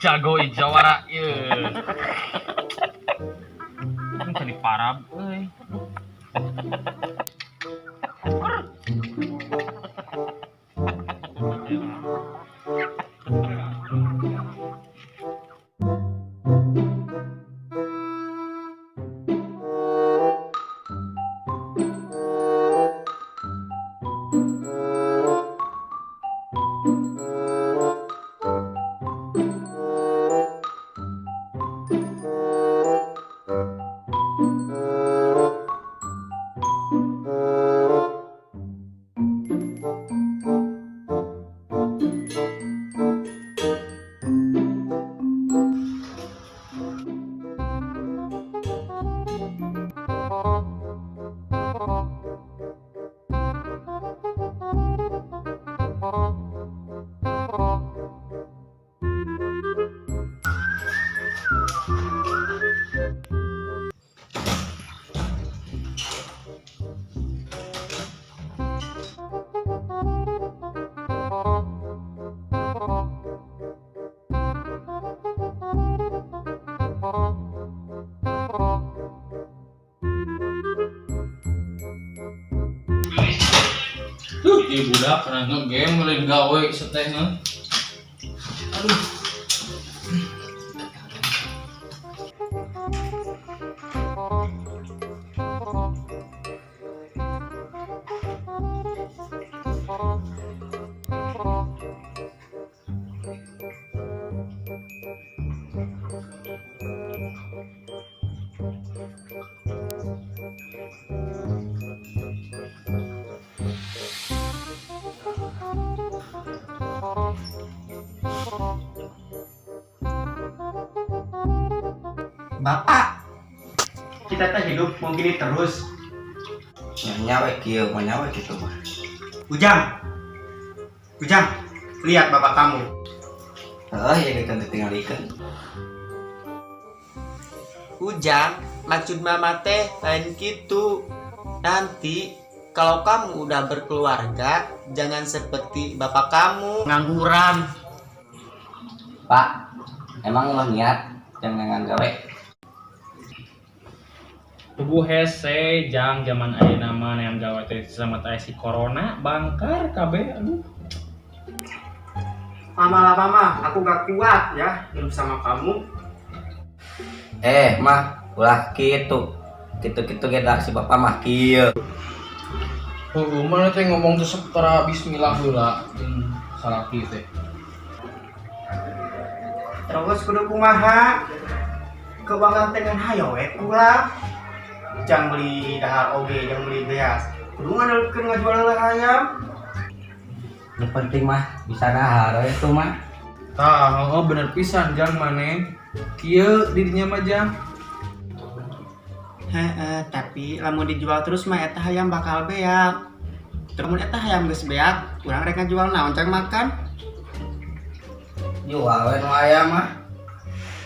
Jago jawara ieu. Kan tadi parab euy. Ieu budak pernah nge-game lain gawe setehna. Aduh. Bapak, kita teh hidup mau gini terus. Nyawa kieu, mah nyawa gitu mah. Ujang, Ujang, lihat bapak kamu. Heuh, ya gitu ditinggalikeun. Ujang, maksud mama teh lain gitu. Nanti kalau kamu udah berkeluarga, jangan seperti bapak kamu ngangguran. Pak, emang lo niat jangan gawe? Tubuh hese jang zaman ayeuna mah neang gawe teh sama teh si corona bangkar kabeh aduh. Lama-lama mah aku gak kuat ya hidup sama kamu. Mah, ulah kitu. Kitu-kitu ge si bapak mah kieu. Heuh, mana teh ngomong teh setara bismillah heula jeung salaki teh. Terus kudu kumaha? Keuangan teh ngan hayo we kurang. Jang beli dahar oge, jang beli beas. Kudu ngandalkeun ngajual heula hayam. Yang penting mah bisa dahar we tuh mah. Tah, oh bener pisan jang maneh. Kieu di dinya mah jang. Heeh, tapi lamun dijual terus mah eta hayam bakal beak. Terus mun eta hayam geus beak, urang rek ngajual naon cang makan? Jual we nu ayam mah.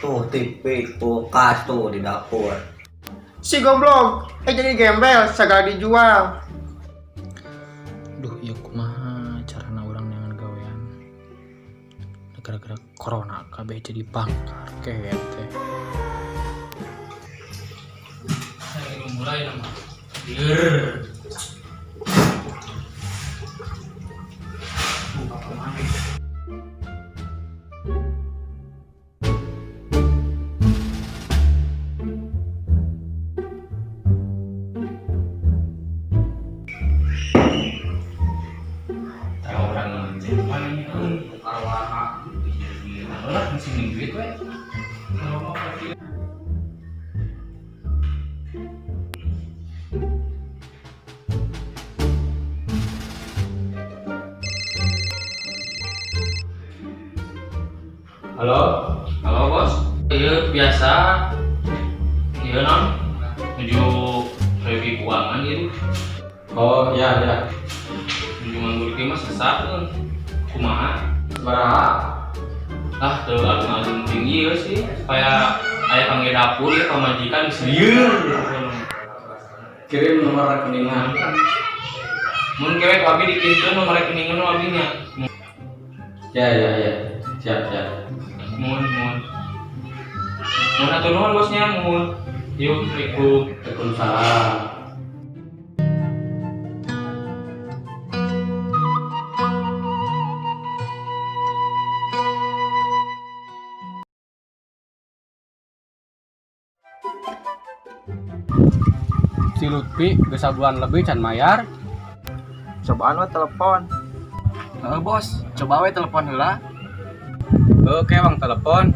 Tuh TV, kulkas tuh di dapur. Si goblok, jadi gembel segala dijual. Duh, ieu kumaha carana urang neangan gawean. Gara-gara corona kabeh jadi bangkar keet teh. Saya mulai nama. Lieur. Halo, halo bos. Iya biasa. Iya non. Menuju review keuangan gitu. Oh iya iya. Menuju nganggur ieu mah sesat euy. Kumaha? Sabaraha? Ah, teu agung-agung tinggi ieu sih supaya aya kangge dapur ya pamajikan geus lieur. Kirim nomor rekeningna. Mun kewe abi dikirimkeun nomor rekeningna nu abi nya. Ya ya ya. Siap siap. Mun mun. Mun atuh nuhun bosnya mun. Yuk, Assalamualaikum. Waalaikumsalam. Si Lutfi geus sabulan lebih can mayar. Cobaan we telepon. Heeh, bos, coba we telepon heula. Oke, Bang, telepon.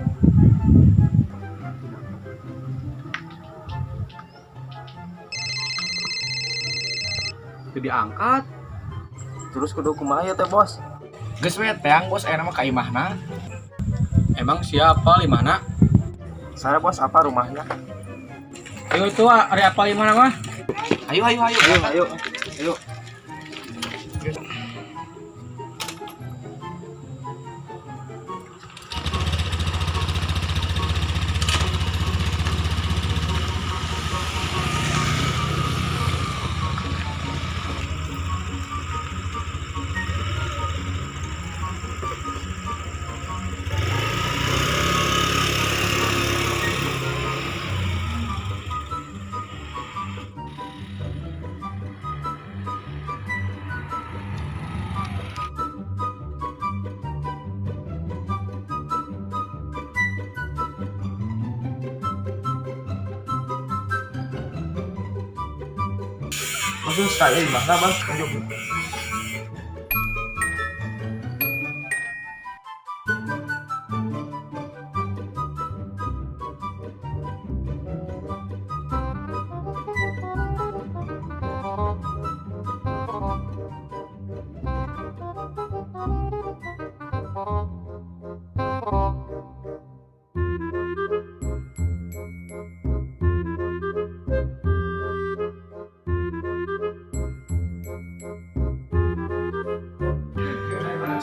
Teu diangkat. Terus kudu kumaha ya teh, Bos? Geus we teang bos aya mah ka imahna. Emang siapa limana? Saya bos apa rumahnya? Ayo itu ari apa limana mah? Ayo ayo ayo. Ayo, ayo. Ayo. Maksud saya imahna, Bos. Tunjuk.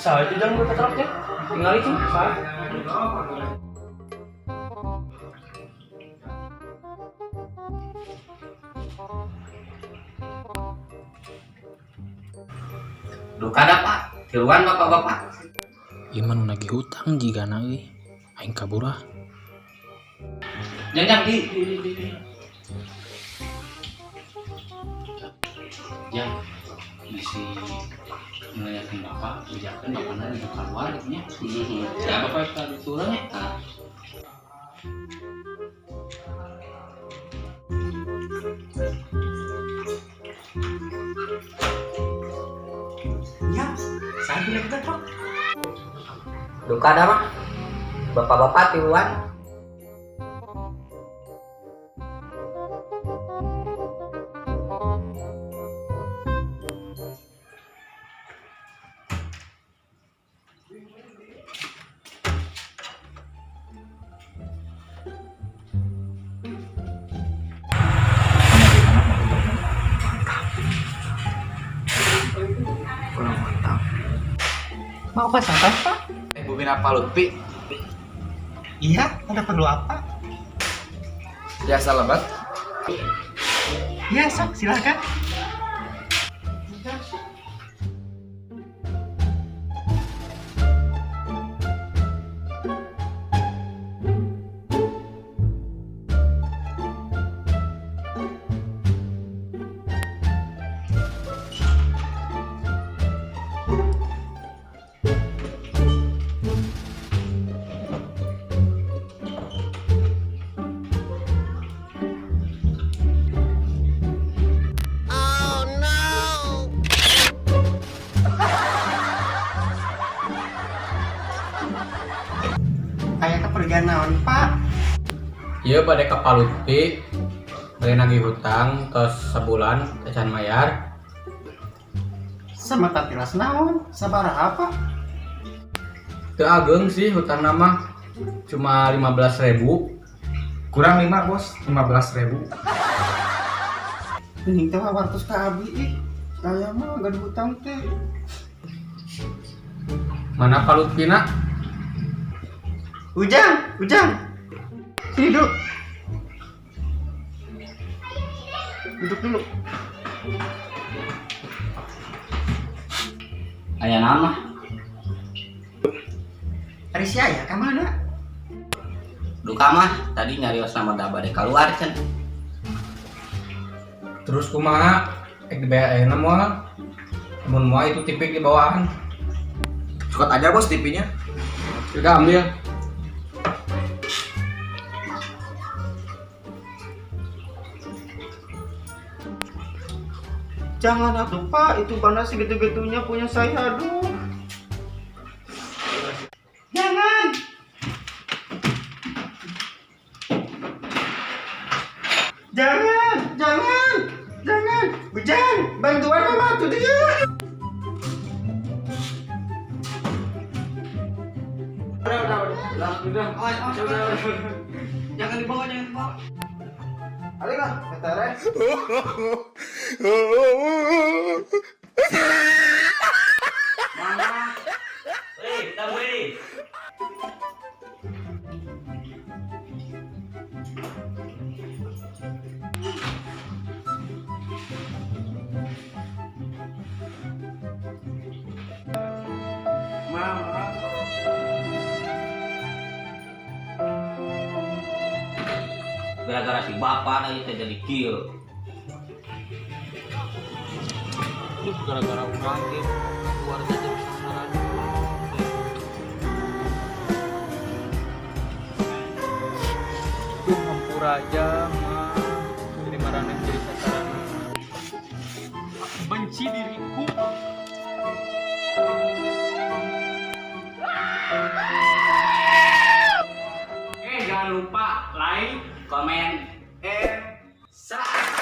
Saha itu jang ke truknya? Tinggal itu, saha. Duka da Pak, tiluan bapak-bapak. Ieu mah nu nagih hutang jigana euy. Aing kabur ah. Jang jang di. Jang, bisi ngeliatin bapak, bijakan bapakna di keluar gitu nya. Ya bapak tadi turun ya. Ya, saya boleh ke truk. Duka da mah. Bapak-bapak tiluan. Kurang mantap. Mau apa santai, Pak? Bumi apa Lutfi? Iya, ada perlu apa? Biasa lebat. Iya, sok silakan. Kayak kepergian naon, Pak? Ieu bade ka Pak Lutfi. Bade nagih hutang tos sebulan can mayar. Sama tatilas naon? Sabaraha, Pak? Teu ageung sih hutang mah. Cuma 15.000. Kurang 5 bos, 15.000. Mending teh wartos ka abi ih. Saya mah gak hutang teh. Mana Pak Lutfi na? Ujang, Ujang. Sini dulu. Duduk dulu. Aya nama. Ari sia ya ka mana? Duka mah tadi nyarios nama da bade kaluar cenah. Terus kumaha? Ek dibayar ayeuna moal? Mun moal itu TV di bawaan. Cokot aja bos TV-nya. Udah ambil. Jangan atuh Pak, itu banda segitu-gitunya punya saya, aduh. Jangan. Jangan, jangan, jangan. Bujang, bantuan mama tuh dia. Udah. Jangan dibawa, jangan dibawa. Ayo lah, metere. Weh, kita weh. Gara-gara si bapak nih teh jadi kill. Duh, gara-gara urang ge keluarga jadi sasaran. Duh, hampura aja mah. Jadi maraneh jadi sasaran. Aku benci diriku. Oke, jangan lupa like, Komen, Subscribe.